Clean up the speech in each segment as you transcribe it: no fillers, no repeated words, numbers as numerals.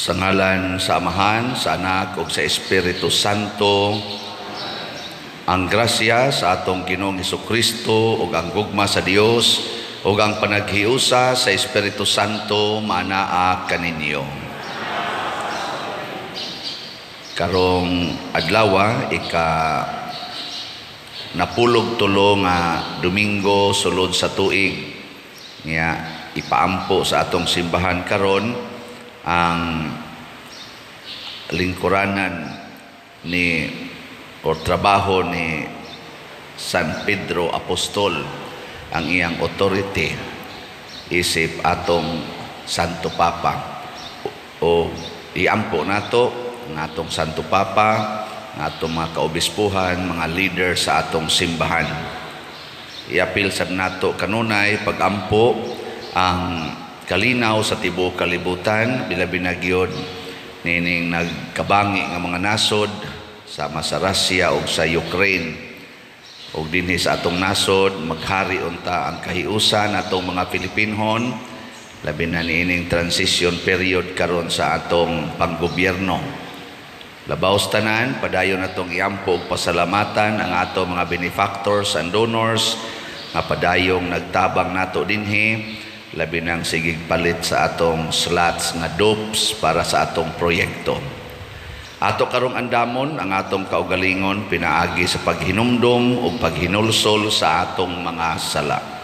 Sa ngalan sa Amahan, sa Anak ug sa Espiritu Santo, ang grasya sa atong Ginoong Hesukristo ug ang gugma sa Dios ug ang panaghiusa sa Espiritu Santo maanaa kaninyo. Karong adlaw, ika 13 nga Domingo sulod sa tuig, nga ipaampo sa atong simbahan karon ang lingkuranan ni or trabaho ni San Pedro Apostol, ang iyang authority isip atong Santo Papa. O iampo nato ang atong Santo Papa, ang atong mga kaobispuhan, mga leader sa atong simbahan. Iapil sad nato kanunay pagampo ang kalinaw sa tibuok kalibutan, bilabi na gyud nining nagkabangi nga mga nasod sama sa Russia ug sa Ukraine. Ug dinhi sa atong nasod, maghari unta ang kahiusan atong mga Pilipinhon, labi na niining transition period karon sa atong panggobyerno. Labaw sa tanan, padayon natong iampo og pasalamatan ang atong mga benefactors and donors nga padayong nagtabang nato dinhi, labi nang sigig palit sa atong slots nga dopes para sa atong proyekto. Ato karong andamon ang atong kaugalingon pinaagi sa paghinumdom ug paghinulsol sa atong mga sala.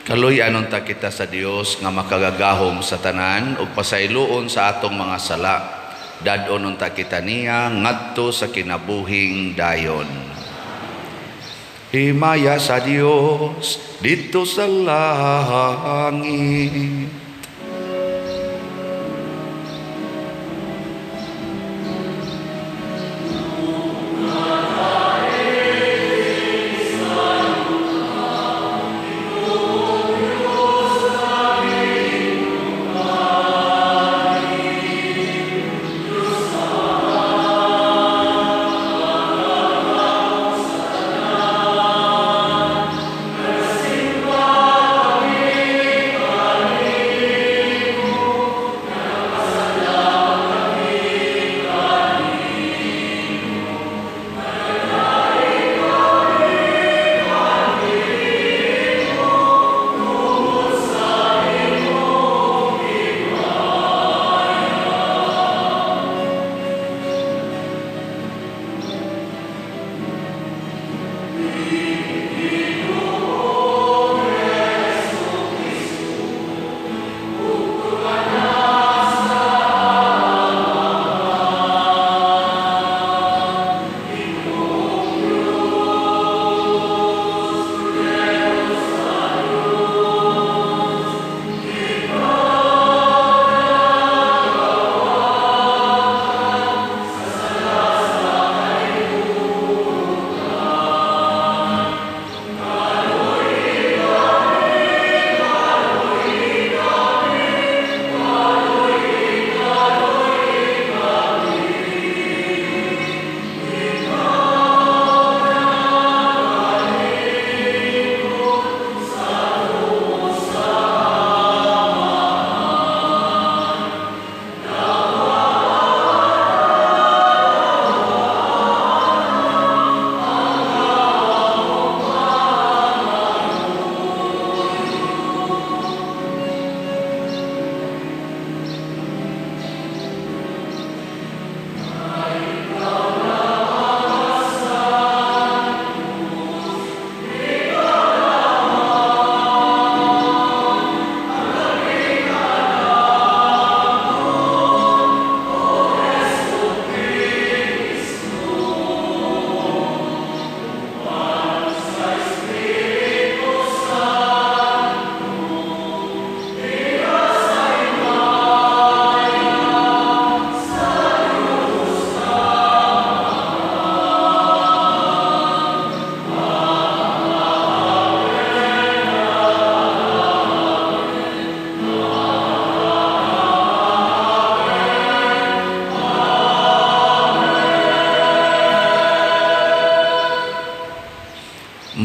Kaluy-an unta kita sa Dios nga makagagahom sa tanan ug pasayloon sa atong mga sala. Dad-on unta kita niya ngadto sa kinabuhing dayon. Himaya sa Dios didto sa langit.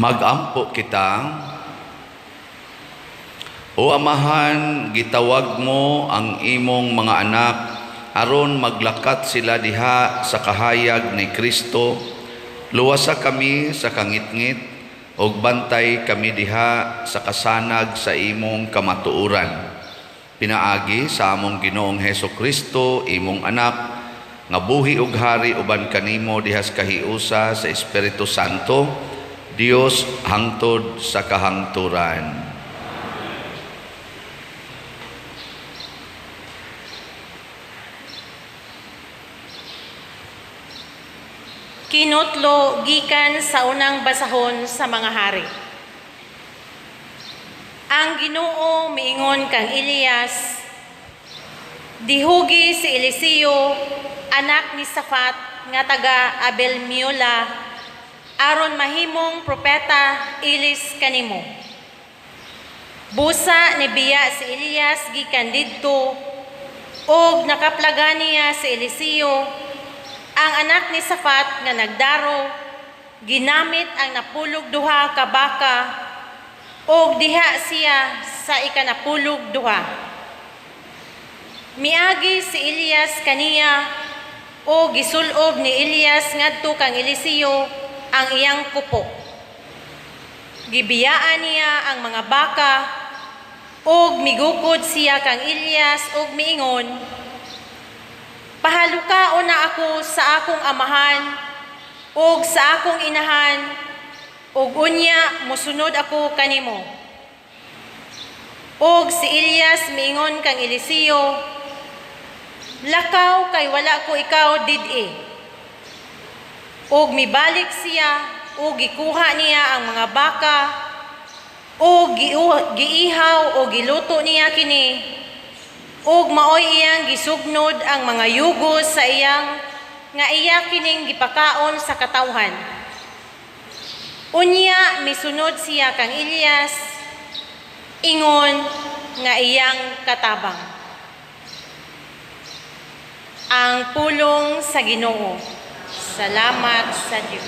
Magampo kita. O Amahan, gitawag mo ang imong mga anak aron maglakat sila diha sa kahayag ni Kristo. Luwasa kami sa kangitngit ug bantay kami diha sa kasanag sa imong kamatuoran. Pinaagi sa among Ginoong Heso Kristo, imong anak, nga buhi ug hari uban kanimo diha sa kahiusa sa Espiritu Santo, Dios hangtod sa kahangturan. Kinutlo gikan sa unang basahon sa mga hari. Ang Ginoo miingon kang Elias, dihugi si Eliseo, anak ni Safat nga taga Abel Mehola, aron mahimong propeta ilis kanimo. Busa nibiya si Elias gikan didto ug nakaplagan niya si Eliseo, ang anak ni Safat nga nagdaro, ginamit ang 92 ka baka ug diha siya sa 12. Miagi si Elias kaniya ug gisulob ni Elias ngadto kang Eliseo ang iyang kupo. Gibiyaan niya ang mga baka ug migukod siya kang Elias ug miingon, "Pahalukaon na ako sa akong amahan ug sa akong inahan, ug unya mosunod ako kanimo." Ug si Elias miingon kang Eliseo, "Lakaw kay wala ko ikaw did-i." Ug mibalik siya ug gikuha niya ang mga baka ug giihaw o giluto niya kini, ug maoy iyang gisugnod ang mga yugo sa iyang nga iya kining gipakaon sa katawhan. Unya misunod siya kang Elias ingon nga iyang katabang. Ang pulong sa Ginoo. Salamat sa Dios.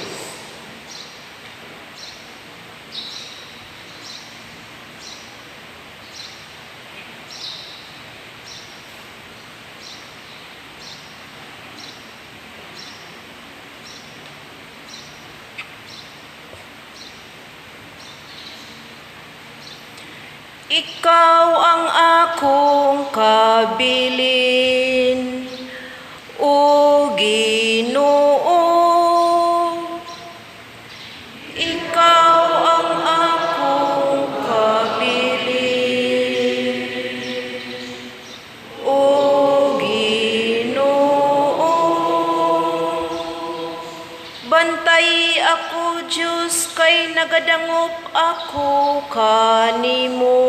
Ikaw ang akong kabilin, O Ginoo. Ikaw ang akong kabilin, O Ginoo. Bantay ako, Diyos, kay nagadangop ako kanimo.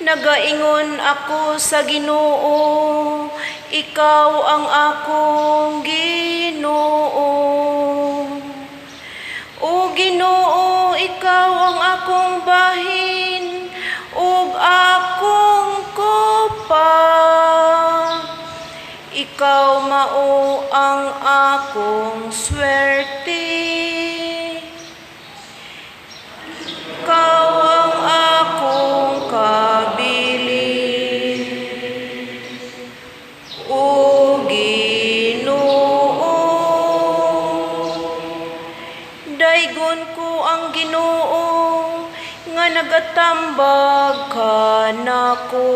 Nagaingon ako sa Ginoo, ikaw ang akong Ginoo. O Ginoo, ikaw ang akong bahin ug akong kopa. Ikaw mao ang akong swerte. Ikaw ang akong kabilin, O Ginoo. Daygon ko ang Ginoo nga nagatambag kanako.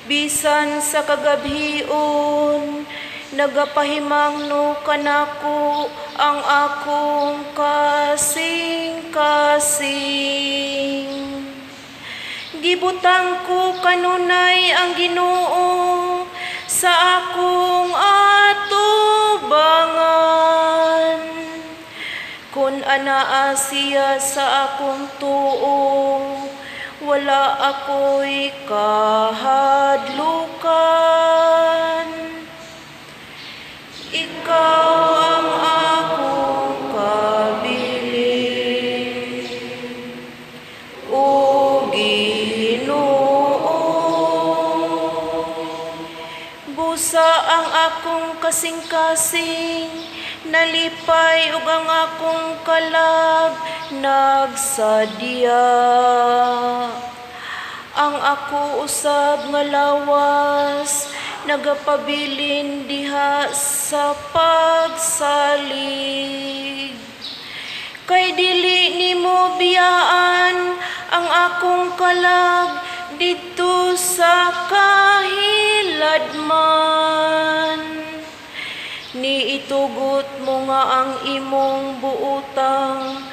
Bisan sa kagabhion, nagapahimangno kanako ang akong kasing-kasing. Gibutang ko kanunay ang Ginoo sa akong atubangan. Kun anaa siya sa akong tuo, wala ako'y kahadlukan. Ikaw ang akong kabilin, O Ginoo. Busa ang akong kasing-kasing, Nalipay ug ang akong kalag nagsadya. Ang ako usab nga lawas nagapabilin diha sa pagsalig. Kay dili nimo biyaan ang akong kalag didto sa kahiladman. Ni itugot mo nga ang imong buotang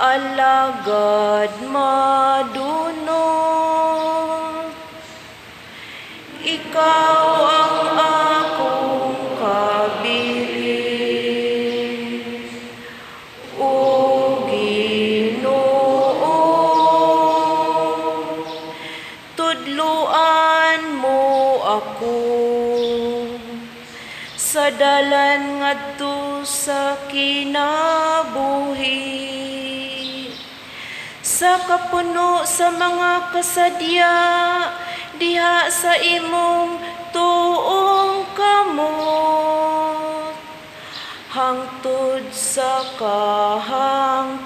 alagad madunot. Ikaw ang akong kabilin, O Ginoo. Tudluan mo ako sa dalan ngadto sa kinabuhi, sa kapuno sa mga kasadya diha sa imong tuong kamot, hangtod sa kahangturan.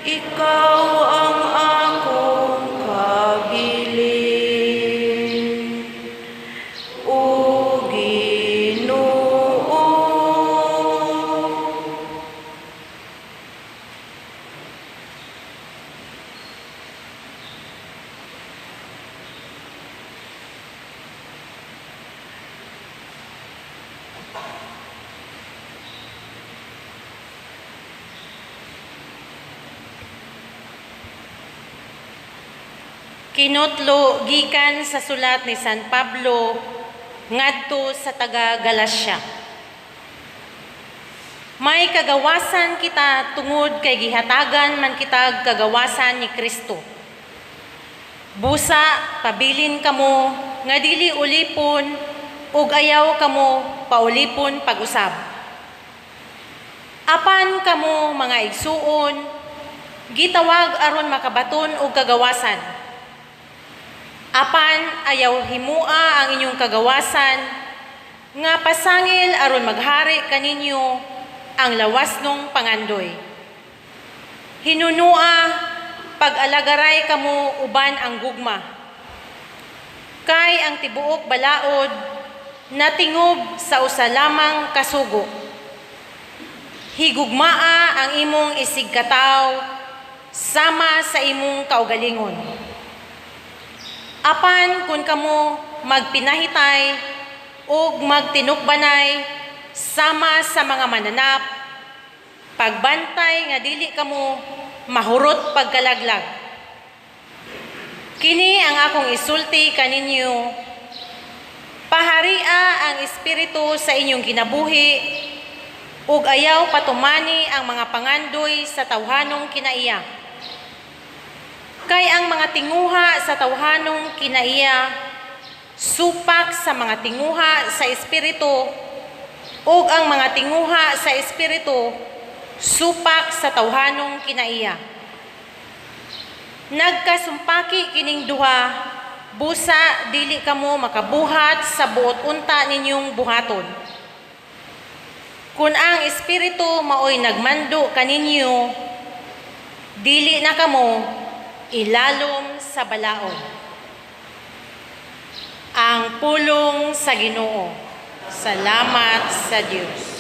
Ikaw ang akong kabilin, O Ginoo. Kinutlo gikan sa sulat ni San Pablo ngadto sa taga Galacia. May kagawasan kita tungod kay gihatagan man kitag kagawasan ni Kristo. Busa pabilin kamo nga dili ulipon ug ayaw kamo paulipon pag-usab. Apan kamo mga igsuon, gitawag aron makabaton og kagawasan. Apan ayaw himua ang inyong kagawasan nga pasangil aron maghari kaninyo ang lawas nung pangandoy. Hinunua pag-alagaray kamo uban ang gugma. Kay ang tibuok balaod natingob sa usa lamang kasugo. Higugmaa ang imong isigkatawo sama sa imong kaugalingon. Apan kun kamo magpinahitay ug magtinukbanay sama sa mga mananap, pagbantay nga dili kamo mahurot pagkalaglag. Kini ang akong isulti kaninyo, paharia ang espiritu sa inyong kinabuhi ug ayaw patumani ang mga pangandoy sa tawhanong kinaiya. Kay ang mga tinguha sa tawhanong kinaiya supak sa mga tinguha sa espiritu, ug ang mga tinguha sa espiritu supak sa tawhanong kinaiya. Nagkasumpaki kining duha, busa dili kamo makabuhat sa buot unta ninyong buhaton. Kun ang espiritu maoy nagmando kaninyo, dili na kamo ilalom sa balaod. Ang pulong sa Ginoo. Salamat sa Dios.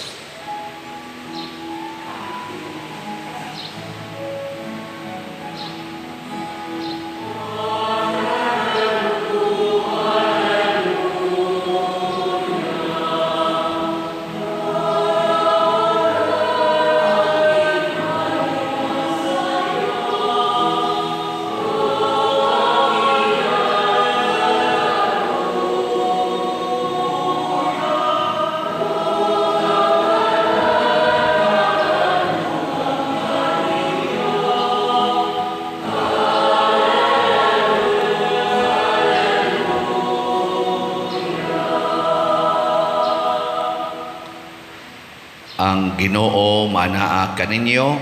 Ang Ginoo manaa kaninyo.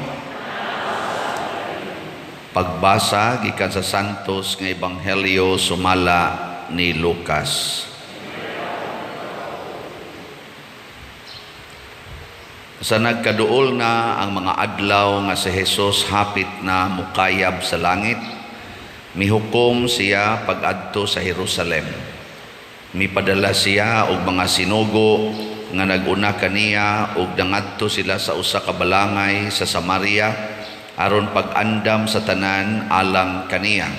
Pagbasa gikan sa Santos nga Ebanghelyo sumala ni Lucas. Sa nagkaduol na ang mga adlaw nga si Jesus hapit na mukayab sa langit, mihukom siya pag-adto sa Jerusalem. Mipadala siya og mga sinugo nga nag-una kaniya ug nangadto sila sa usa ka balangay sa Samaria aron pag-andam sa tanan alang kaniya.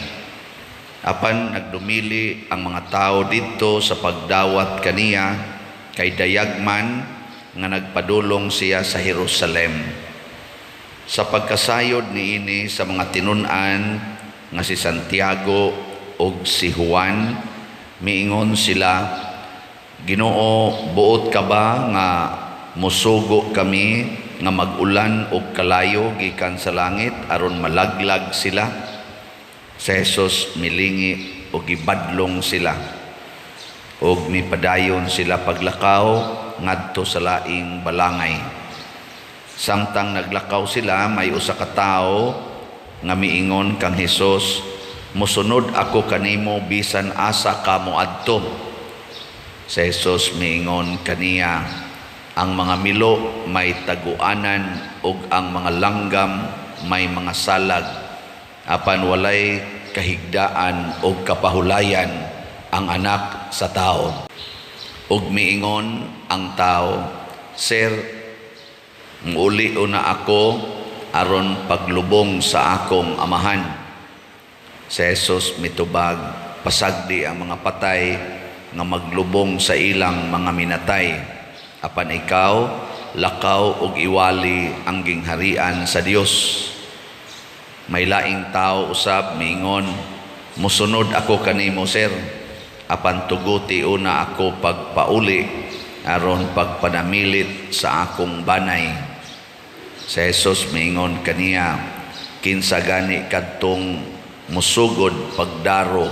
Apan nagdumili ang mga tawo didto sa pagdawat kaniya kay dayag man nga nagpadulong siya sa Jerusalem. Sa pagkasayod niini sa mga tinun-an nga si Santiago ug si Juan, miingon sila, "Ginoo, buot ka ba nga musugo kami nga mag-ulan og kalayo gikan sa langit aron malaglag sila?" Si Jesus milingi og gibadlong sila ug mipadayon sila paglakaw ngadto sa laing balangay. Samtang naglakaw sila, may usa ka tawo nga miingon kang Hesus, "Mosunod ako kanimo bisan asa ka moadto." Si Jesus miingon kaniya, "Ang mga milo may taguanan ug ang mga langgam may mga salag, apan walay kahigdaan og kapahulayan ang Anak sa Tao." Ug miingon ang tao, "Sir, muuli una ako aron paglubong sa akong amahan." Si Jesus mitubag, "Pasagdi ang mga patay nga maglubong sa ilang mga minatay. Apan ikaw, lakaw ug iwali ang gingharian sa Dios." May laing tao usab miingon, "Musunod ako kanimo, sir, apan tuguti una ako pagpauli aron pagpanamilit sa akong banay." Si Jesus miingon kaniya, "Kinsa gani kadtong musugod pagdaro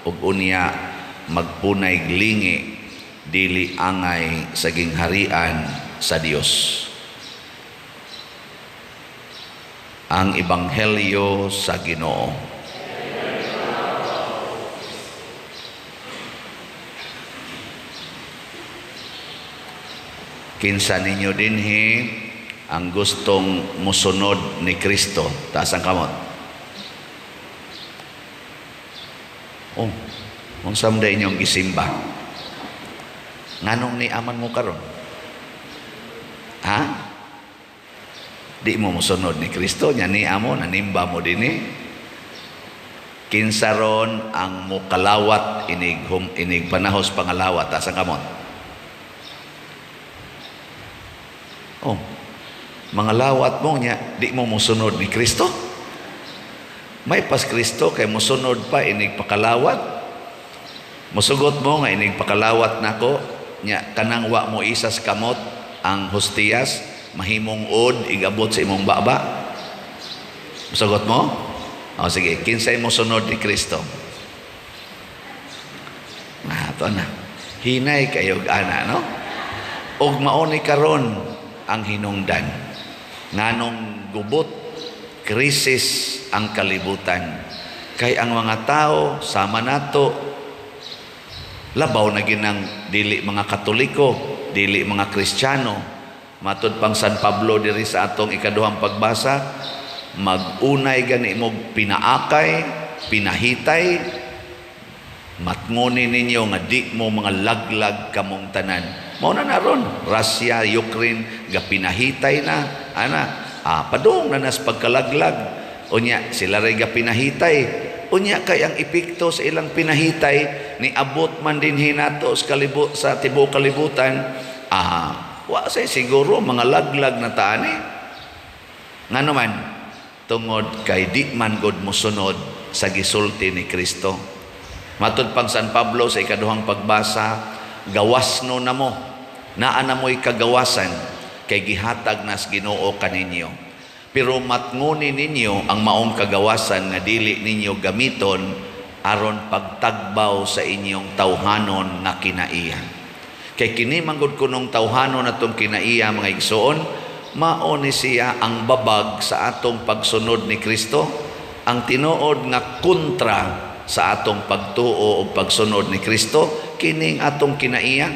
ug unya magpunay lingi, dili angay sa gingharian sa Dios." Ang Ebanghelyo sa Ginoo. Kinsa ninyo dinhi ang gustong musunod ni Kristo? Taas ang kamot. Oh, unsa man inyong gisimba? Nganong ni aman mo karon? Ha? Di mo musunod ni Kristo, nya ni amo nanimba mo dinhi. Kinsa ron ang mukalawat inig inig panahos pangalawat? Taas ang kamot. Oh, mga lawat mo niya, di mo musunod ni Kristo? May pas Kristo kay musunod pa inig pakalawat. Musugot mo nga inig pakalawat nako nya kanang wa mo isas kamot ang hostiyas mahimong od igabot sa imong baba. Musugot mo? O sige, kinsay musunod ni Kristo? Na to na. Hinay kayo ana, no? Og mao ni karon ang hinungdan nganong gubot krisis ang kalibutan, kay ang mga tao sama nato labaw na ginang dili mga Katoliko, dili mga Kristiyano. Matud pang San Pablo diri sa atong ikaduhang pagbasa, magunay gani mo pinaakay, pinahitay, matngoni ninyo nga di mo mga laglag kamong tanan. Mao na naron Russia, Ukraine gapinahitay na ana, padung na nas pagkalaglag. Unya sila ray gapinahitay. Unya kay ang epekto sa ilang pinahitay niabot man dinhi nato sa kalibot sa tibuok kalibutan. Wa say siguro mga laglag na taani. Ngano man tungod kay di man gud mosunod sa gisulti ni Kristo. Matud pang San Pablo sa ikaduhang pagbasa, gawas no namo, naa na mo'y kagawasan kay gihatag nas Ginoo kaninyo. Pero matngoni ninyo ang maong kagawasan nga dili ninyo gamiton aron pagtagbaw sa inyong tawhanon nga kinaiya. Kay kini manggod kunong tawhanon atong kinaiya, mga igsoon, mao ni siya ang babag sa atong pagsunod ni Kristo, ang tinuod nga kontra sa atong pagtuo o pagsunod ni Kristo, kining atong kinaiya.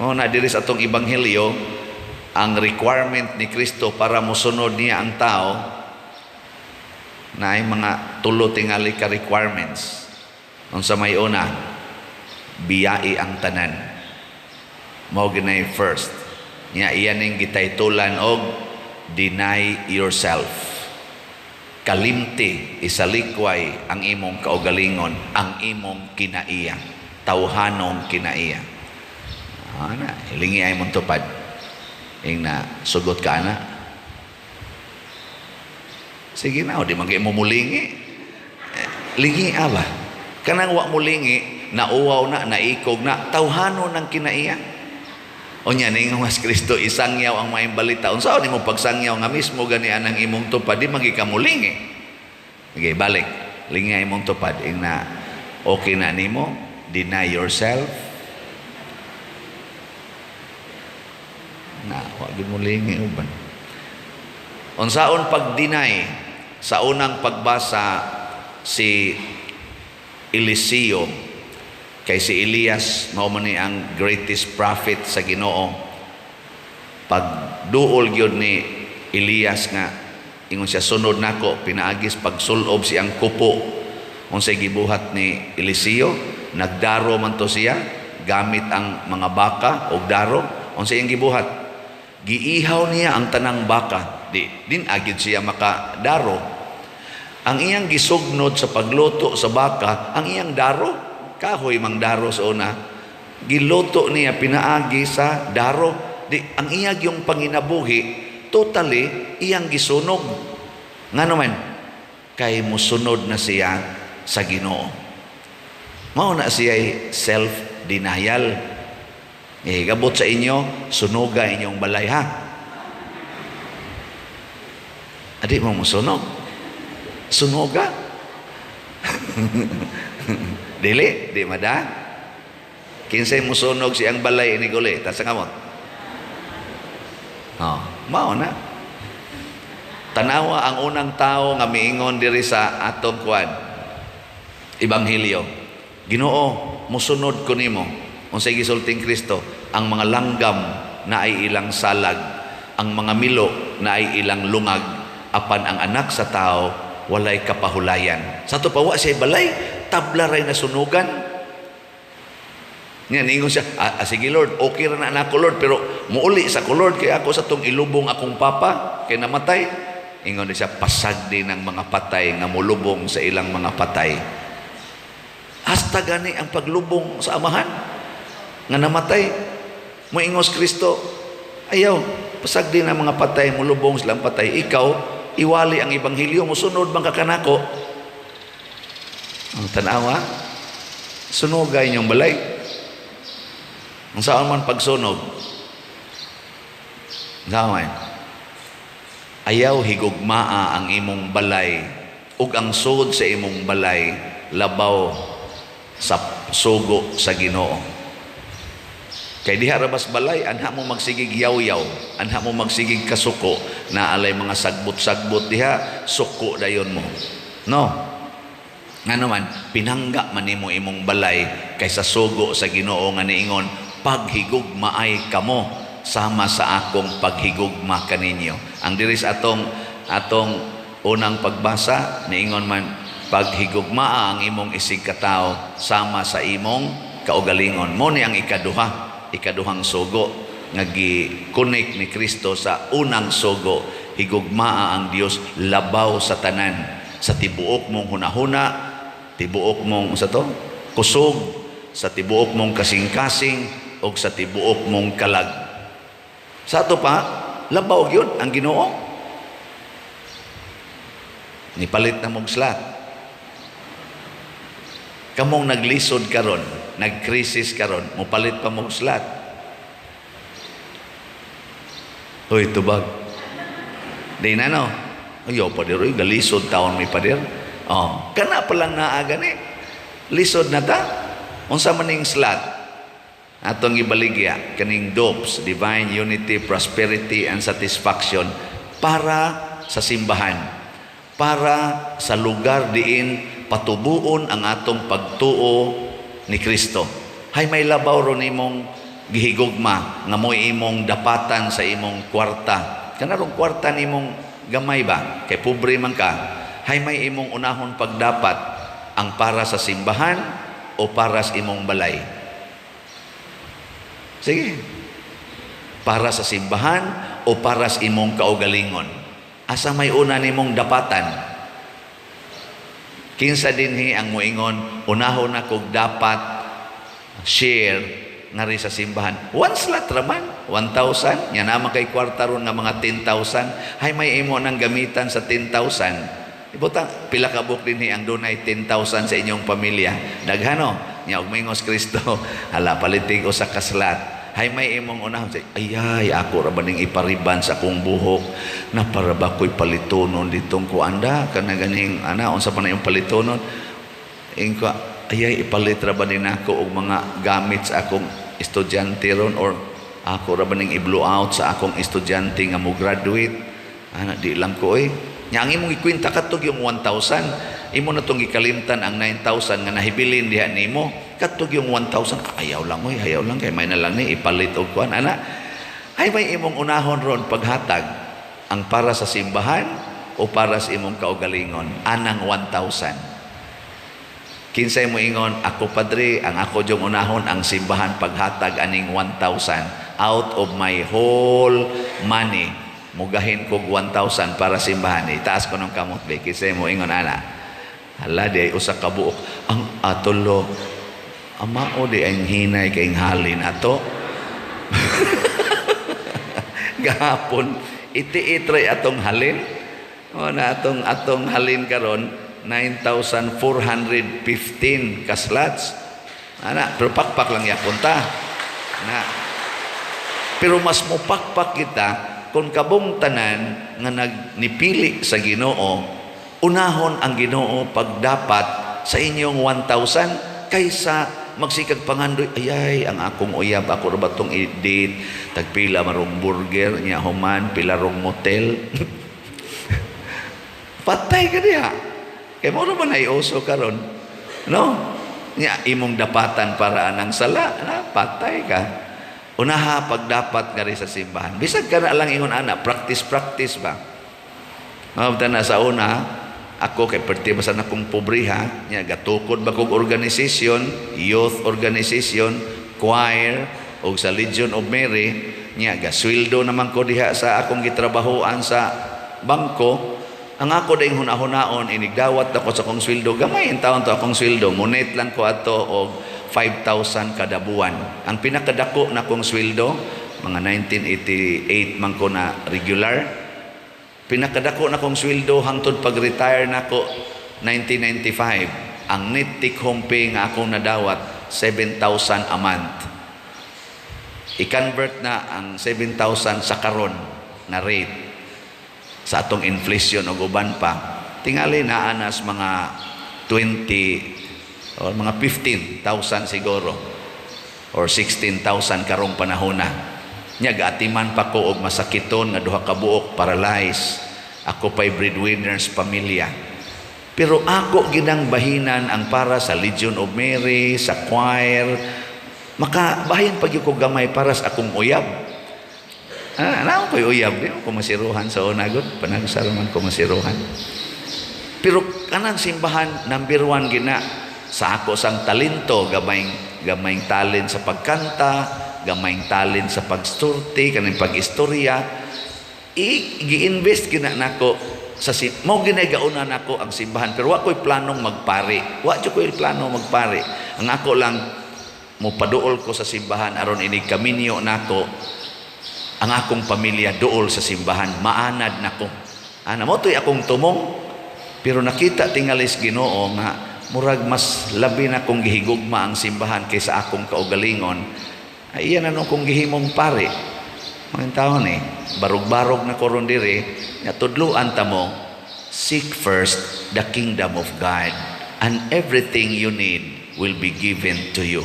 O na diri sa atong ebanghelyo, Ang requirement ni Kristo para mosunod niya ang tao na ay mga tulo tingali ka requirements. Unsa may una? Biyai ang tanan. Mao ginay first. Nya iya ning gitaytulan og "Deny yourself." Kalimti, isalikway ang imong kaugalingon, ang imong kinaiya, tawhanong kinaiya. Ana, hilingi ay mong tupad. Ing na sugot ka ana. Sige na, o di man kay mo mulingi. Eh, lingi ba? Kanang wa mulingi, nauwaw na, naikog na, tawhano ng kinaiya. O nya, ningon mas Kristo, isangyaw ang maayong balita. Unsa nimo pagsangyaw nga mismo gani ang imong tupad, di magi ka mulingi? Okay, balik. Lingi ay imong tupad. Ing na, okay na nimo, deny yourself. Na, wa gyud mo lingi uban. Unsaon pag-deny? Sa unang pagbasa, si Eliseo, kay si Elias mao man ni ang greatest prophet sa Ginoo. Pagduol gyud ni Elias nga ingon siya, "Sunod nako," pinaagis pagsulob siyang kupo. Unsay gibuhat ni Eliseo? Nagdaro man to siya gamit ang mga baka og daro. Unsay iyang gibuhat? Giihaw niya ang tanang baka. Di din agid siya makadaro. Ang iyang gisugnod sa pagluto sa baka, ang iyang daro, kahoy mang daro sa una, giluto niya pinaagi sa daro. Di ang iyang yung panginabuhi, totally iyang gisunog. Ngano man? Kay musunod na siya sa Ginoo. Mao na siya self-denial. Eh, gabot sa inyo, sunuga inyong balay ha. Adi mo musunog. Sunuga. Dili, di mada. Kinsay musunog siyang balay ini guli, tas kamot. Oh, mao na. Tanawa ang unang tao nga miingon diri sa atong kuan. Ebanghelyo. "Ginoo, musunod ko nimo." Unsay gisulting Kristo? "Ang mga langgam na ay ilang salag, ang mga milo na ay ilang lungag, apan ang Anak sa Tao walay kapahulayan." Sa ato pa wa siya balay, tabla ray nasunugan. Nga ningon siya, "Sige Lord, okay ra na nako Lord, pero muuli sa ko Lord kay ako sa tong ilubong akong papa kay namatay." Ingon siya, "Pasag din ang mga patay nga mulubong sa ilang mga patay." Hasta gani ang paglubong sa amahan nga namatay. Moingos Kristo, "Ayaw, pasag din ang mga patay mulubong silang patay. Ikaw, iwali ang ebanghelyo, musunod man ka kanako." Ang tanawa, sunugay inyong balay. Ang saan man pagsunog? Saan man? Ayaw higugmaa ang imong balay ug ang sud sa imong balay labaw sa sugo sa Ginoo. Kay diha ra bas balay, anha mo magsigig yaw-yaw, anha mo magsigig kasuko, na alay mga sagbot-sagbot diha, suko dayon mo. No? Ngano man, pinangga man nimo imong balay kaysa sugo sa Ginoo nga niingon, "Paghigugmaay kamo sama sa akong paghigugma kaninyo." Ang diri sa atong atong unang pagbasa, niingon man, "Paghigugmaa ang imong isig katawo sama sa imong kaugalingon." Mo ni ang ikaduhang sugo nga gi-connect ni Kristo sa unang sugo, higugmaa ang Dios labaw sa tanan, sa tibuok mong hunahuna, tibuok mong sa to kusog, sa tibuok mong kasing-kasing og sa tibuok mong kalag. Sa ato pa, labaw gyud ang Ginoo. Nipalit na mong slot. Kamong naglisod karon, nagkrisis karon, mopalit pa mong slot. Hoy, tubag. Di na no. Ayaw pa oy, galisod taon may pader. Oh, kana pa lang naa gani. Lisod na ta. Unsa man ning slot? Atong gibaligya kaning DOPS, Divine Unity, Prosperity and Satisfaction, para sa simbahan, para sa lugar diin patubuon ang atong pagtuo ni Kristo. Hay may labaw ro nimong gihigugma nga mo'y imong dapatan sa imong kwarta? Kanarong kwarta nimong gamay ba? Kay pobre man ka, hay may imong unahon pagdapat, ang para sa simbahan o para sa imong balay? Sige. Para sa simbahan o para sa imong kaugalingon? Asa may una nimong dapatan? Kinsa dinhi ang moingon, "Unahon na kog dapat share ngari sa simbahan"? One slot raman, 1,000. Nya naman kay kwarta ron nga mga 10,000. Hay may imo nang gamitan sa 10,000? Ibutang, pila ka buok dinhi ang dunay 10,000 sa inyong pamilya? Daghano. Nya og moingon si Kristo, "Hala, palitig usa ka slot." Hay may imong unahon? Say, "Ayay, ako ra ba ning ipariban sa akong buhok na para ba ko'y palitonon ditong kuanda kana ganing ana, unsa pa na yung palitonon?" Ingko, "Ayay, ipalit ra ba din ako og mga gamit sa akong estudyante ron, or ako ra ba ning i-blow out sa akong estudyante nga mo graduate ana, di lang ko eh." Nya ang imong ikwenta katog yung 1,000, imo na tong gikalimtan ang 9,000 nga nahibilin diha nimo. Katog yung 1,000, "Ayaw lang oy, ayaw lang, kay may na lang ni ipalit og kuan ana." Ay may imong unahon ron paghatag, ang para sa simbahan o para sa imong kaugalingon anang 1,000? Kinsay mo ingon, "Ako, padre, ang ako yung unahon ang simbahan paghatag aning 1,000 out of my whole money. Mugahin kog 1,000 para simbahan"? Itaas ko ng kamot be. Kinsay mo ingon ana? Hala, di ay usa ka buok. Ang atolo, amao di ang hinay kay halin ato. Gahapon, iti-itray atong halin. O na atong halin karon 9,415 ka slots. Ana, pero pakpak lang yapon ta. Na. Pero mas mupakpak kita kung kabong tanan nga nagnipili sa Ginoo, unahon ang Ginoo pagdapat sa inyong 1,000 kaysa magsikag pangandoy, "Ayay, ang akong uyab, ako ra ba tong i-date, tagpila marong burger niya, human pila rong motel?" Patay ka diha. Kay mo ba na uso karon, no? Nya imong dapatan para anang sala na, patay ka. Unaha pagdapat ngari sa simbahan. Bisag ka na lang ingon ana, practice practice ba. Mabta na sa una, ako kay perti ba sa nakong pobriha, nya gatukod ba kog organization, youth organization, choir, og sa Legion of Mary, nya gasweldo naman ko diha sa akong gitrabahoan sa bangko. Ang ako dayong hunahunaon, inigdawat ako sa akong sweldo, gamay in taon to akong sweldo, munit lang ko ato og 5,000 kada buwan. Ang pinakadako na akong sweldo, mga 1988 man ko na regular, pinakadako na akong sweldo hangtod pag-retire nako 1995, ang net take home pay nga akong nadawat, 7,000 a month. I-convert na ang 7,000 sa karon na rate sa atong inflation o uban pa, tingali naa nas mga 20 or mga 15,000 siguro or 16,000 karong panahona. Nya gaatiman pa ko og masakiton nga duha ka buok, paralyze. Ako pay breadwinners pamilya. Pero ako ginang bahinan ang para sa Legion of Mary, sa choir, maka bahin pag ko gamay para sa akong uyab. Ah, naa ko'y uyab, di ko masiruhan sa una gud, panagsara man ko masiruhan. Pero kanang simbahan number one gina sa ako sang talento, gamayng gamayng talent sa pagkanta, gamayng talent sa pagstorte, kaning pag-istorya, i-invest gina nako sa si mo ginagauna nako ang simbahan, pero wa ko'y planong magpari. Wa jud ko'y plano magpari. Ang ako lang, mopaduol ko sa simbahan aron inig kaminyo nako ang akong pamilya duol sa simbahan, maanad nako. Ana mo to'y akong tumong. Pero nakita tingalis Ginoo nga murag mas labi na kong gihigugma ang simbahan kaysa akong kaugalingon, ay iyan ano kong gihimong pare. Mga taon eh, barog-barog na koron diri, nga tudluan ta mo, seek first the kingdom of God and everything you need will be given to you.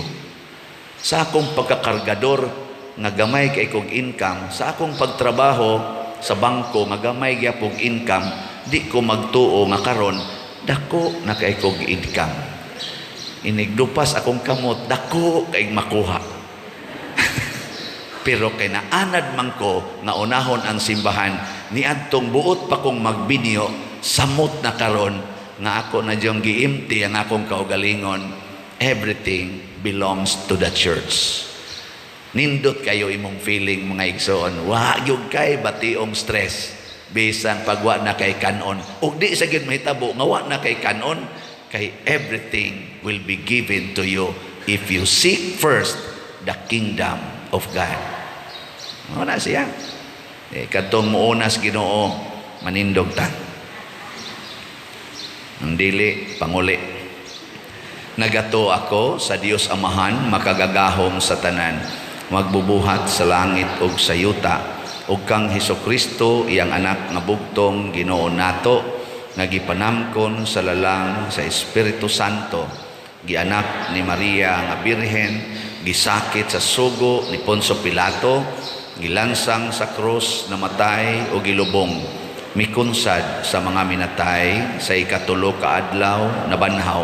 Sa akong pagkakargador nga gamay kay kog income, sa akong pagtrabaho sa bangko nga gamay gyapong income, di ko magtuo nga karon dako na kay kog income. Inigdupas akong kamot, dako kay makuha. Pero kay naanad man ko nga unahon ang simbahan, niadtong buot pa kong magbinyo, samot na karon nga ako na diyong giimti ang akong kaugalingon. Everything belongs to the church. Nindot kayo imong feeling, mga igsoon. Wa gyud kay bationg stress bisan pagwa na kay kanon. Ug di sa gyud mahitabo nga wa na kay kanon, kay everything will be given to you if you seek first the kingdom of God. Mao na siya. Eh, kadtong muuna sa Ginoo, manindog ta. Ang dili, panguli. Nagatuo ako sa Dios Amahan, makagagahom sa tanan, magbubuhat sa langit ug sa yuta, ug kang Hesukristo, iyang anak nga bugtong Ginoo nato, nga gipanamkon sa lalang sa Espiritu Santo, gianak ni Maria nga Birhen, gisakit sa sugo ni Poncio Pilato, gilansang sa krus, namatay o gilubong, mikunsad sa mga minatay, sa ikatulo ka adlaw nabanhaw,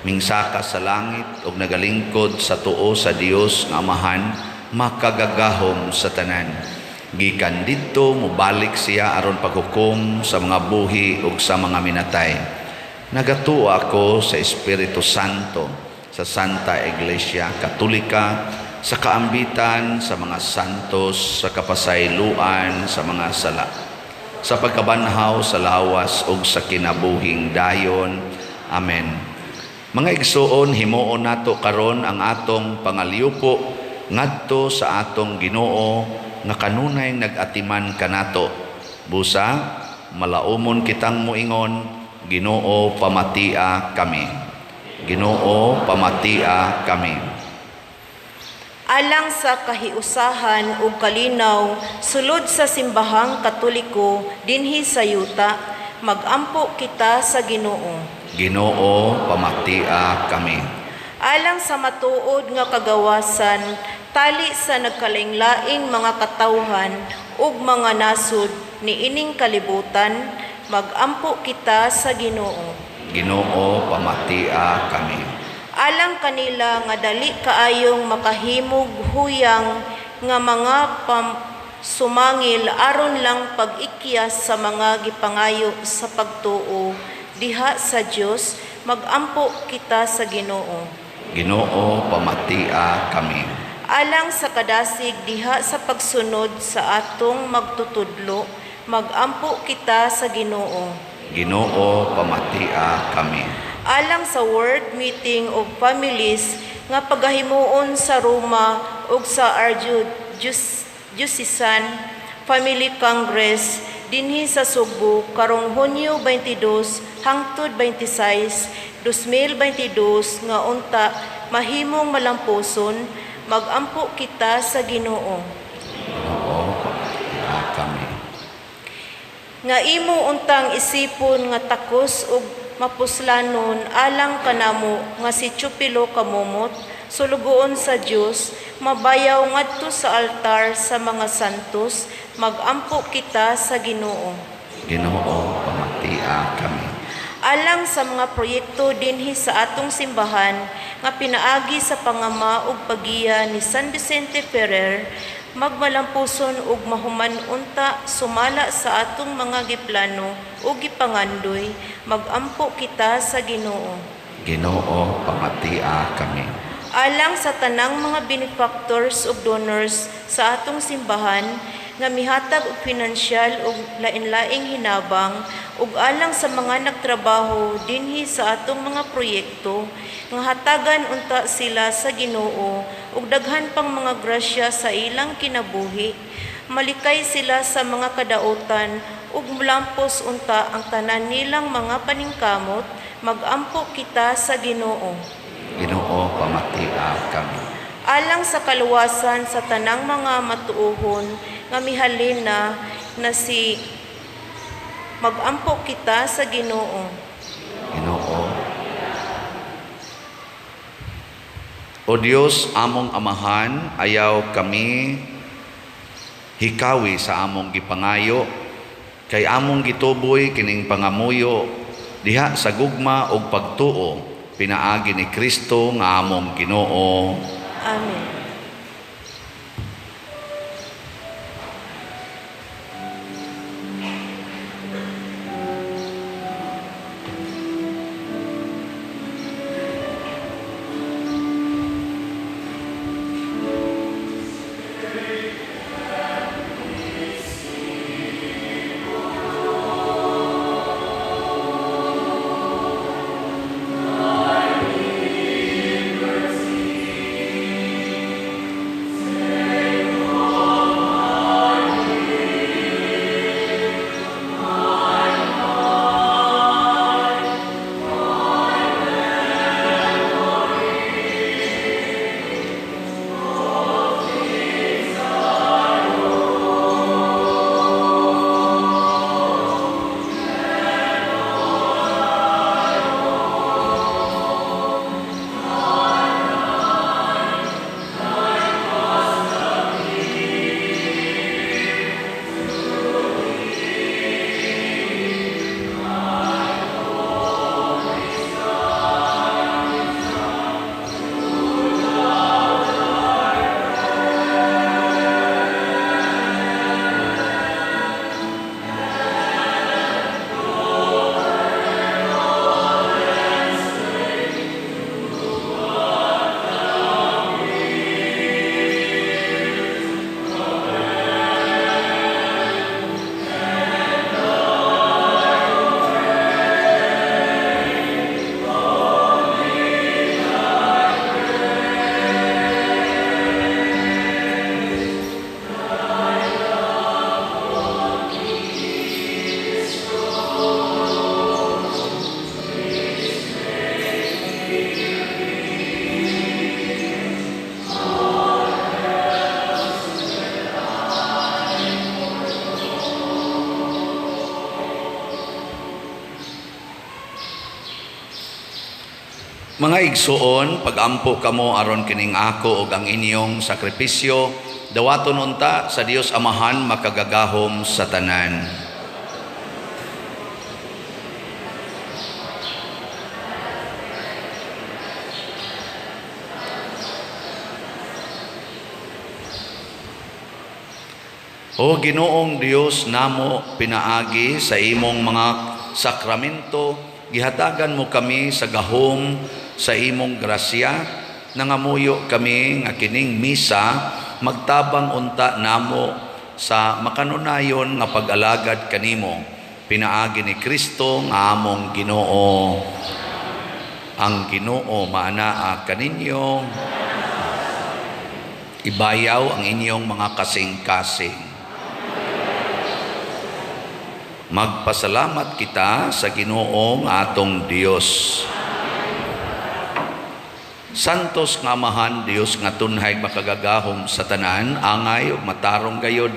mingsaka sa langit ug nagalingkod sa tuo sa Dios nga Amahan, makagagahom sa tanan. Gikan didto mobalik siya aron paghukom sa mga buhi ug sa mga minatay. Nagatuo ako sa Espiritu Santo, sa Santa Iglesia Katolika, sa kaambitan sa mga santos, sa kapasayloan sa mga sala, sa pagkabanhaw sa lawas ug sa kinabuhing dayon. Amen. Mga igsuon, himuon nato karon ang atong pangalyupo ngadto sa atong Ginoo nga kanunay nag-atiman kanato. Busa malaumon kitang moingon, "Ginoo, pamatia kami. Ginoo, pamatia kami." Alang sa kahiusahan ug kalinaw sulod sa Simbahang Katoliko dinhi sa yuta, magampo kita sa Ginoo. Ginoo, pamatia kami. Alang sa matuod nga kagawasan tali sa nagkalaing-laing mga katawhan ug mga nasod niining kalibutan, magampo kita sa Ginoo. Ginoo, pamatia kami. Alang kanila nga dali kaayong makahimog huyang nga mga sumangil aron lang pag-ikyas sa mga gipangayo sa pagtuo diha sa Dios, magampo kita sa Ginoo. Ginoo, pamatia kami. Alang sa kadasig diha sa pagsunod sa atong magtutudlo, magampo kita sa Ginoo. Ginoo, pamatia kami. Alang sa World Meeting of Families nga pagahimuon sa Roma ug sa Archdiocesan Family Congress dinhi sa Sugbo karong Hunyo 22 hangtod 26, 2022 nga unta mahimong malampuson, magampo kita sa Ginoo. Ginoo, pamatia kami. Nga imo untang isipon nga takos ug mapuslanon alang kanamo nga si Chupilo Kamumot, sulugoon sa Dios, mabayaw ngadto sa altar sa mga santos, magampo kita sa Ginoo. Ginoo, pamatia kami. Alang sa mga proyekto dinhi sa atong simbahan nga pinaagi sa pangama ug paggiya ni San Vicente Ferrer, magmalampuson ug mahuman unta sumala sa atong mga giplano ug gipangandoy, magampo kita sa Ginoo. Ginoo, pamatia kami. Alang sa tanang mga benefactors ug donors sa atong simbahan nga mihatag og pinansyal ug lain-laing hinabang ug alang sa mga nagtrabaho dinhi sa atong mga proyekto nga hatagan unta sila sa Ginoo ug daghan pang mga grasya sa ilang kinabuhi, malikay sila sa mga kadautan ug mulampos unta ang tanan nilang mga paningkamot, magampo kita sa Ginoo. Ginoo, pamatia kami. Alang sa kaluwasan sa tanang mga matuohon nga mihalin na na si, magampo kita sa Ginoo. Ginoo. O Dios, among Amahan, ayaw kami hikawi sa among gipangayo, kay among gituboy kining pangamuyo diha sa gugma ug pagtuo pinaagi ni Kristo nga among Ginoo. Amen. Mga igsuon, pagampo kamo aron kining ako ug ang inyong sakripisyo, dawaton unta sa Dios Amahan makagagahom sa tanan. O Ginoong Dios namo, pinaagi sa imong mga sakramento, gihatagan mo kami sa gahom sa imong grasya. Nangamuyo kami nga kining misa magtabang unta namo sa makanunayon nga pag-alagad kanimo, pinaagi ni Kristo nga among Ginoo. Ang Ginoo maanaa kaninyo. Ibayaw ang inyong mga kasing-kasing. Magpasalamat kita sa Ginoong atong Dios. Santos nga Amahan, Dios nga tunhay makagagahom sa tanan, angay ug matarong gayod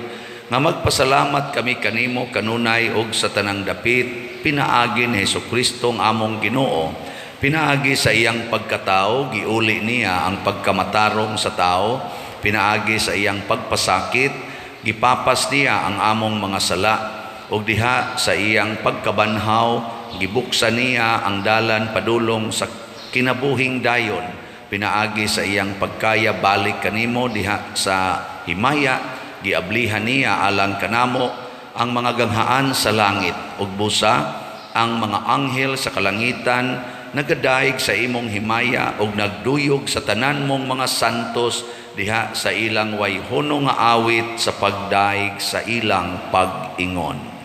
nga magpasalamat kami kanimo kanunay ug sa tanang dapit, pinaagi ni Hesukristo ang among Ginoo. Pinaagi sa iyang pagkatao, giuli niya ang pagkamatarong sa tao. Pinaagi sa iyang pagpasakit, gipapas niya ang among mga sala. Ug diha sa iyang pagkabanhaw, gibuksan niya ang dalan padulong sa kinabuhing dayon. Pinaagi sa iyang pagkaya balik kanimo diha sa himaya, giablihan niya alang kanamo ang mga ganghaan sa langit, ug busa ang mga anghel sa kalangitan nagadayeg sa imong himaya ug nagduyog sa tanan mong mga santos diha sa ilang wayhono nga awit sa pagdaig sa ilang pag-ingon.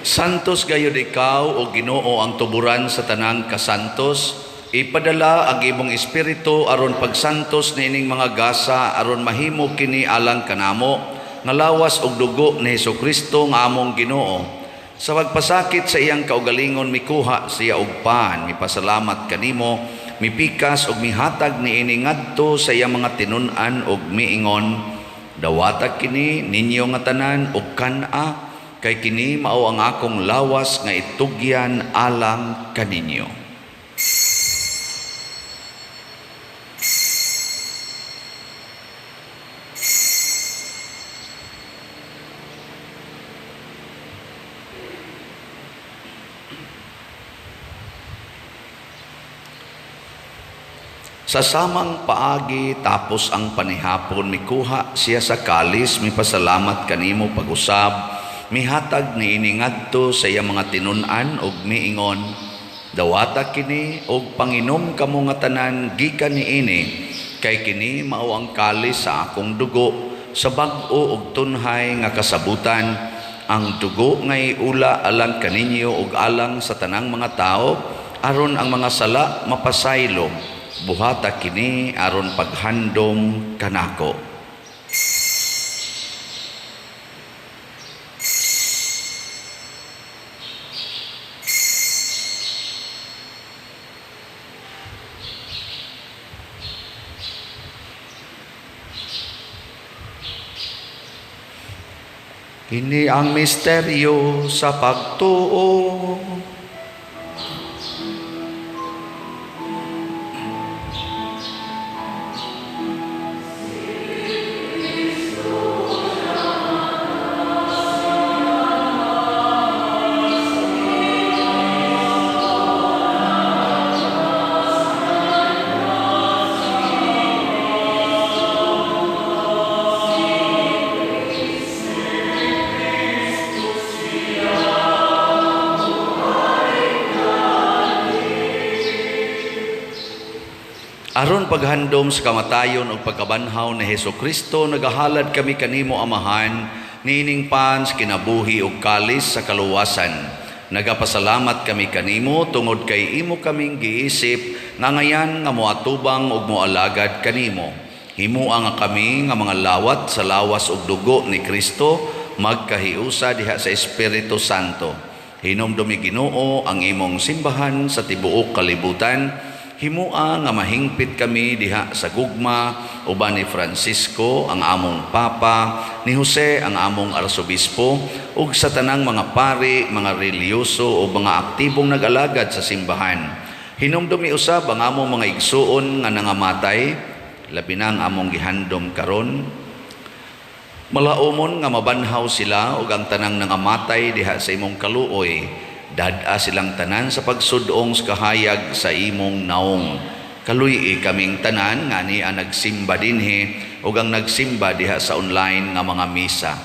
Santos gayud ikaw, o Ginoo, ang tuburan sa tanang kasantos. Ipadala ang imong espiritu aron pagsantos niining mga gasa aron mahimo kini alang kanamo nga lawas ug dugo ni Hesukristo nga among Ginoo. Sa pagpasakit sa iyang kaugalingon mikuha siya og pan, mipasalamat kanimo, mipikas ug mihatag niini ngadto sa iyang mga tinun-an ug miingon, dawata kini ninyo nga tanan ug kan-a, kay kini mao ang akong lawas nga itugyan alang kaninyo. Sa samang paagi tapos ang panihapon, mikuha siya sa kalis, mipasalamat kanimo pag-usab, mihatag niini ngadto sa iyang mga tinun-an ug miingon, dawata kini og panginom kamo nga tanan gikan niini, kay kini mao ang kalis sa akong dugo sa bag-o ug tunhay nga kasabutan, ang dugo nga iula alang kaninyo ug alang sa tanang mga tao aron ang mga sala mapasaylo. Buhata kini aron paghandom kanako. Kini ang misteryo sa pagtuo. Aron paghandom sa kamatayon ug pagkabanhaw ni Hesukristo, nagahalad kami kanimo, Amahan, niining pan sa kinabuhi ug kalis sa kaluwasan. Nagapasalamat kami kanimo tungod kay imo kaming giisip nga ngayan nga moatubang ug moalagad kanimo. Himua nga kami nga mga lawat sa lawas ug dugo ni Kristo magkahiusa diha sa Espiritu Santo. Hinumdumi, Ginoo, ang imong simbahan sa tibuok kalibutan. Himua nga mahingpit kami diha sa gugma uban ni Francisco ang among Papa, ni Jose ang among Arsobispo, ug sa tanang mga pari, mga relihiyoso o mga aktibong nag-alagad sa simbahan. Hinumdumi usab ang among mga igsuon nga nangamatay, labi na ang among gihandom karon. Malaumon nga mabanhaw sila ug ang tanang nangamatay diha sa imong kaluoy. Dad-a silang tanan sa pagsudong sa kahayag sa imong naong. Kaluy-i kaming tanan nga ni ang nagsimba dinhi ug ang nagsimba diha sa online nga mga misa.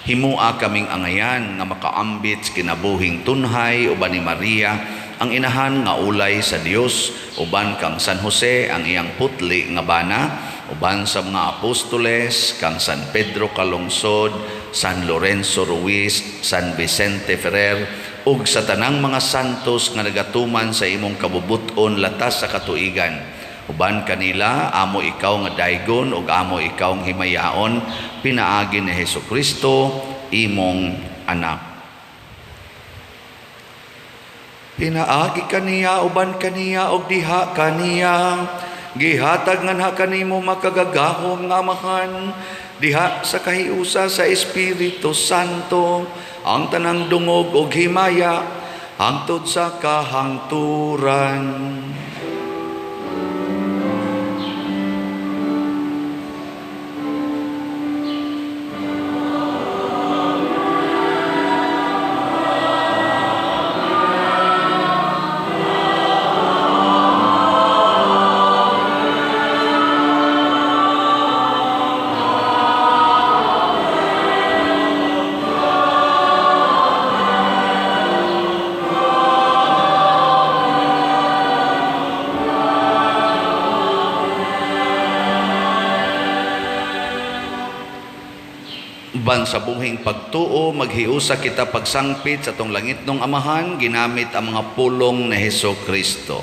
Himua kaming angayan nga makaambit sa kinabuhing tunhay uban ni Maria ang inahan nga ulay sa Dios, uban kang San Jose ang iyang putli nga bana, uban sa mga apostoles kang San Pedro Calungsod, San Lorenzo Ruiz, San Vicente Ferrer, ug sa tanang mga santos nga nagatuman sa imong kabubut-on latas sa katuigan. Uban kanila amo ikaw nga daygon ug amo ikaw nga himayaon, pinaagi ni Hesukristo imong anak. Pinaagi kaniya, uban kaniya ug diha kaniya, gihatag nganha kanimo makagagahom nga Amahan, diha sa kahiusa sa Espiritu Santo, ang tanang dungog ug himaya hangtod sa kahangturan. Uban sa buhing pagtuo, maghiusa kita pagsangpit sa tong langitnong Amahan, ginamit ang mga pulong ni Hesukristo.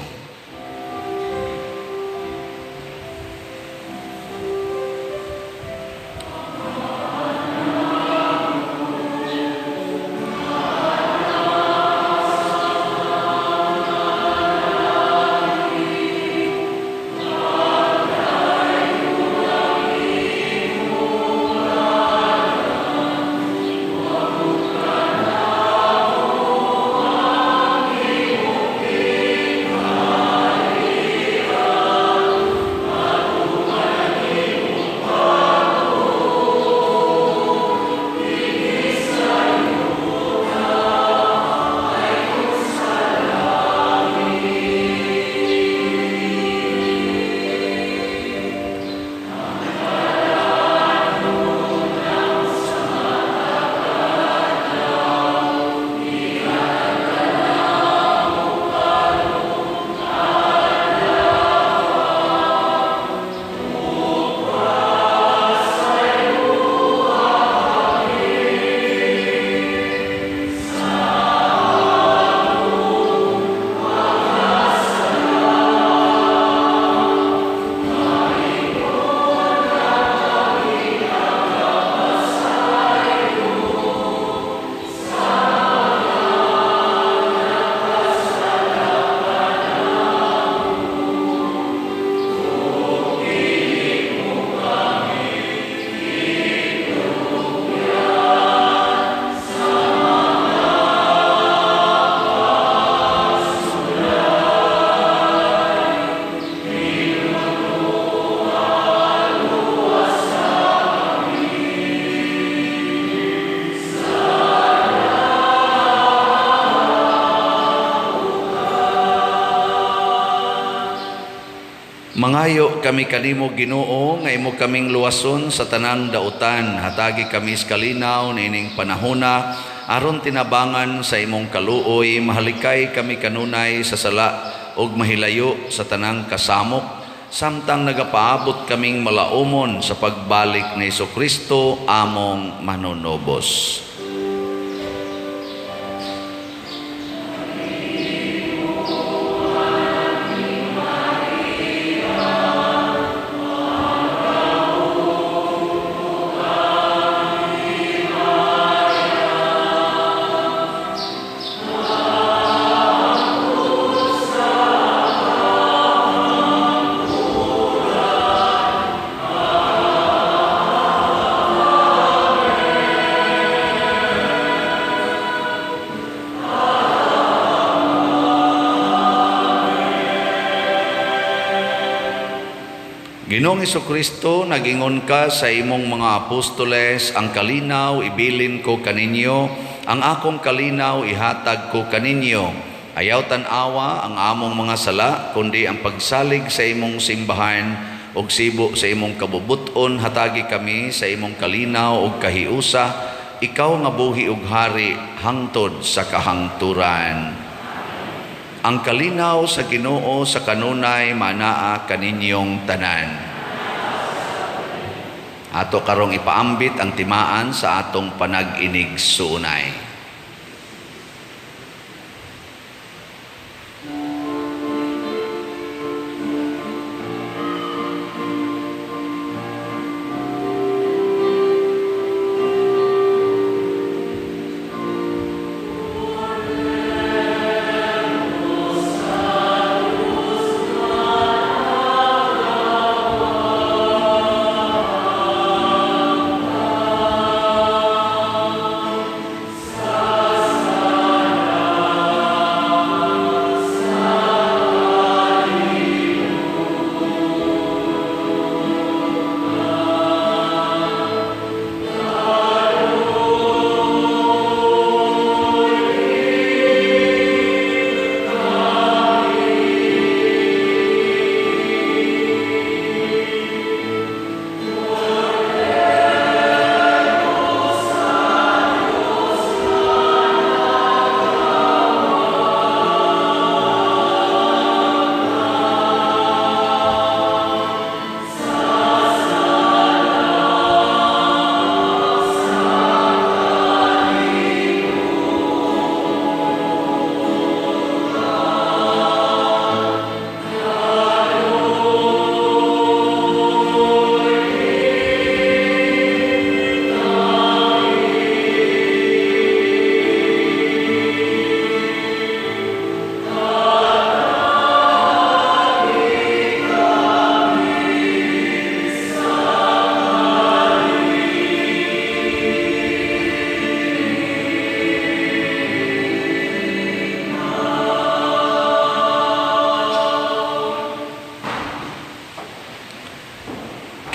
Mangayo kami kanimo, Ginoo, nga imo kaming luwason sa tanang dautan. Hatagi kami sa kalinaw niining panahona aron tinabangan sa imong kaluoy, mahalikay kami kanunay sa sala ug mahilayo sa tanang kasamok, samtang nagapaabot kaming malaumon sa pagbalik ni Hesukristo among manunubos. Ginoong Hesukristo, nagingon ka sa imong mga apostoles, ang kalinaw ibilin ko kaninyo, ang akong kalinaw ihatag ko kaninyo. Ayaw tan-awa ang among mga sala, kundi ang pagsalig sa imong simbahan ug sibo sa imong kabubut-on, hatagi kami sa imong kalinaw ug kahiusa, ikaw nga buhi ug hari hangtod sa kahangturan. Ang kalinaw sa Ginoo sa kanunay manaa kaninyong tanan. Ato karong ipaambit ang timaan sa atong panag-inig suunay.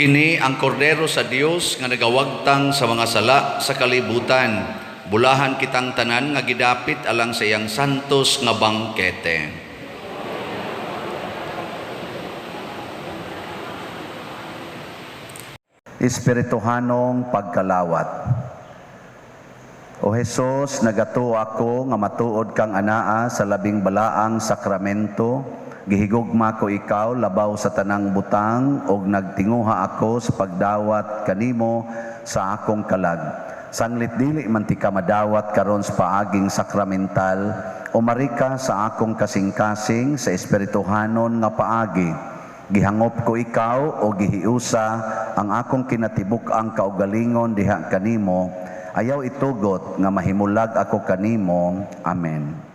Kini ang kordero sa Dios nga nagawagtang sa mga sala sa kalibutan. Bulahan kitang tanan nga gidapit alang sa iyang santos nga bangkete. Espirituhanong pagkalawat. O Hesus, nagatuo ako nga matuod kang anaa sa labing balaang sakramento. Gihigugma ko ikaw labaw sa tanang butang og nagtinguha ako sa pagdawat kanimo sa akong kalag. Sanglit dili man ti ka madawat karon sa paaging sakramental, umarika sa akong kasing-kasing sa espirituhanon nga paagi. Gihangop ko ikaw o gihiusa ang akong kinatibuk-ang kaugalingon diha kanimo. Ayaw itugot nga mahimulag ako kanimo. Amen.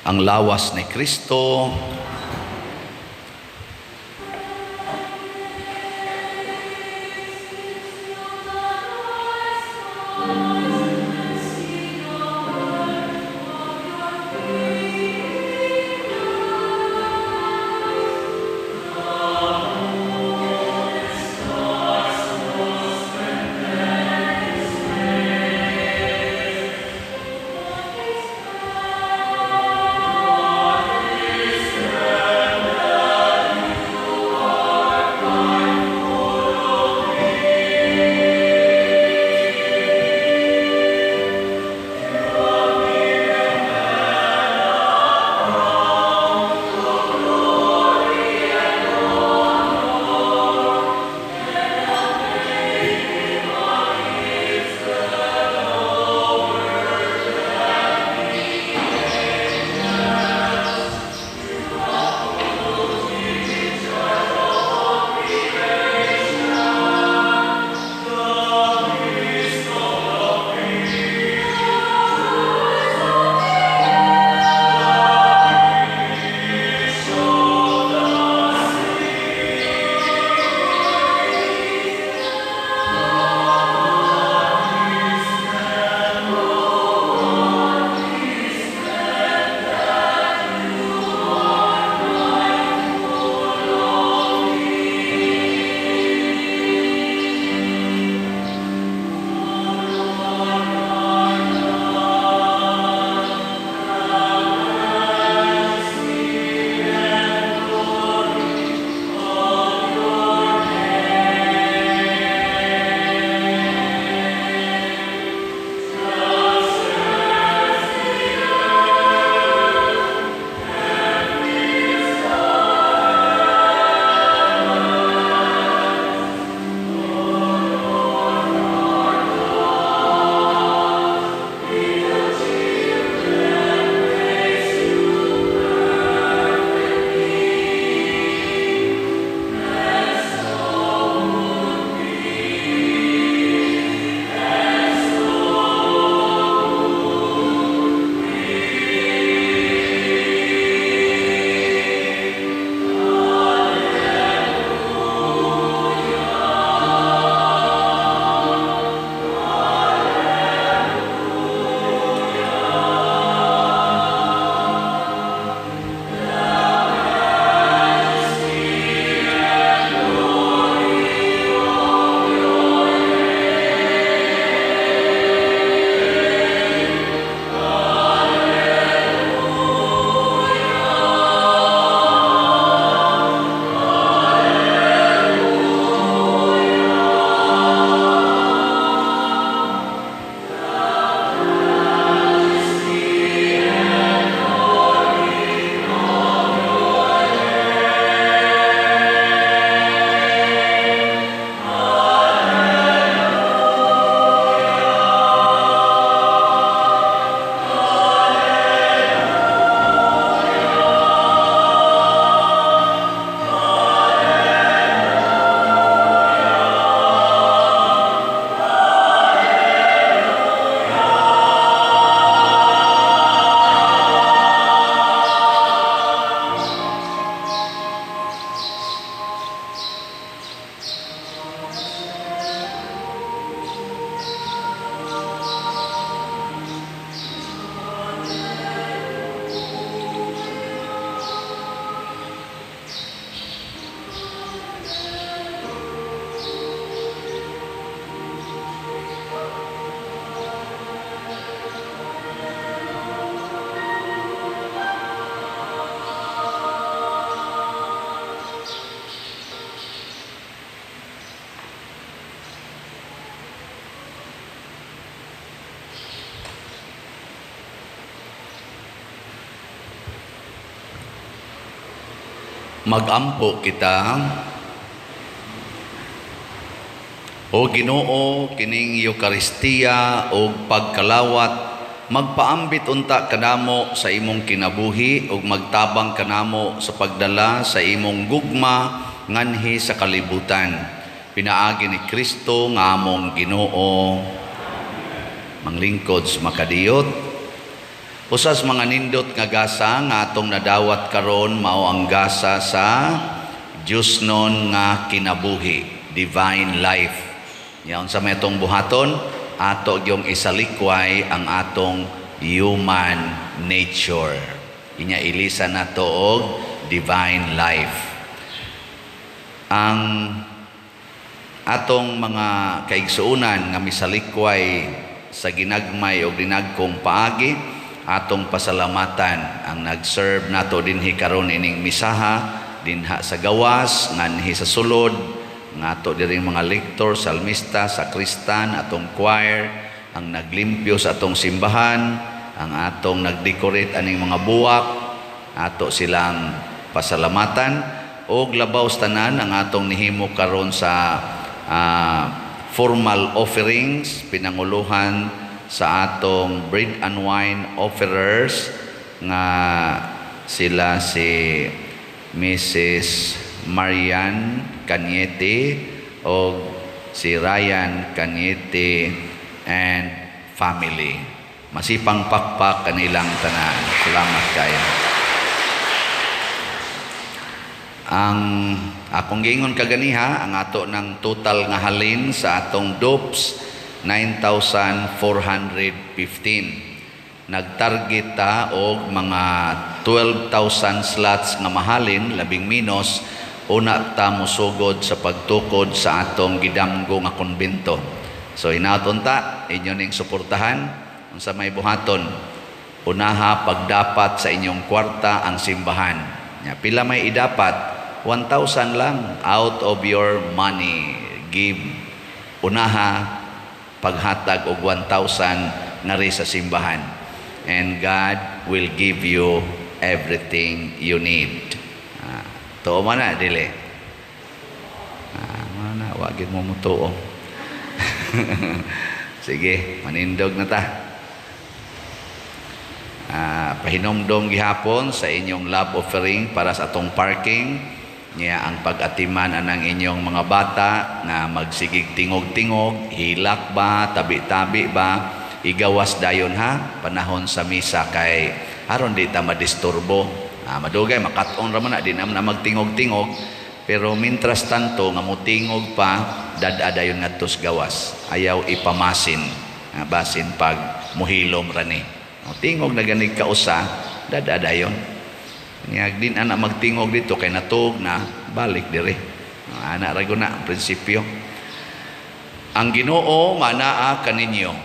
Ang lawas ni Kristo. Magampo kita. O Ginoo, kining Eukaristiya og pagkalawat magpaambit unta kanamo sa imong kinabuhi ug magtabang kanamo sa pagdala sa imong gugma nganhi sa kalibutan. Pinaagi ni Kristo nga among Ginoo. Manglingkod sa makadiyot. Usas mga nindot nga gasa nga atong nadawat karon mao ang gasa sa Diyosnon nga kinabuhi, divine life. Nya unsa may atong buhaton? Ato gyung isalikway ang atong human nature. Inya ilisa nato og divine life. Ang atong mga kaigsuonan nga misalikway sa ginagmay og dinagkong paagi, atong pasalamatan ang nag-serve nato dinhi karon ining misaha dinha sa gawas nganhi sa sulod, nga ato diring mga lektor, salmista, sakristan, atong choir, ang naglimpyo sa atong simbahan, ang atong nagdecorate aning mga buwak, ato silang pasalamatan. Og labaw sa tanan ang atong nihimo karon sa formal offerings, pinanguluhan sa atong bread and wine offerers nga sila si Mrs. Marian Cañete o si Ryan Cañete and family. Masipang pakpak kanilang tanan. Salamat kayo. Ang akong giingon kaganiha, ang ato ng total nga halin sa atong dupes 9,415. Nagtarget ta og mga 12,000 slots nga mahalin, labing minus, una ta mosugod sa pagtukod sa atong gidamgo nga konbento. So hinaton ta inyo ning suportahan. Unsa may buhaton? Unaha pagdapat sa inyong kwarta ang simbahan. Nya, pila may idapat? 1,000 lang out of your money. Give unaha paghatag og 1,000 ngari sa simbahan. And God will give you everything you need. Tuo man na, dili? Mana, wagin mo mo tuo. Sige, manindog na ta. Pahinomdom gihapon sa inyong love offering para sa atong parking. Niya ang pag-atiman anang inyong mga bata na magsigig tingog-tingog, hilak ba, tabi-tabi ba, igawas dayon ha, panahon sa misa kay aron di ta madisturbo. Madugay, makat-on ra man na, di naman na magtingog-tingog, pero mintras tanto nga mutingog pa, dad-a dayon ngadtos gawas. Ayaw ipamasin, basin pag muhilom ra ni. O, tingog na ganig kausa, dad-a dayon. Niya din ana magtingog dito kay natuog na balik dire. Ana ra guna ang prinsipyo. Ang Ginoo manaa kaninyo.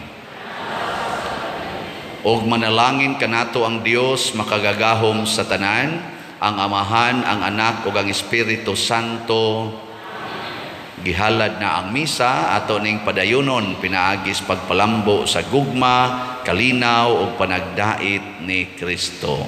Og manalangin kanato ang Dios makagagahom sa tanan, ang Amahan, ang Anak ug ang Espiritu Santo. Gihalad na ang misa ato ning padayunon pinaagis pagpalambo sa gugma, kalinaw ug panagdait ni Kristo.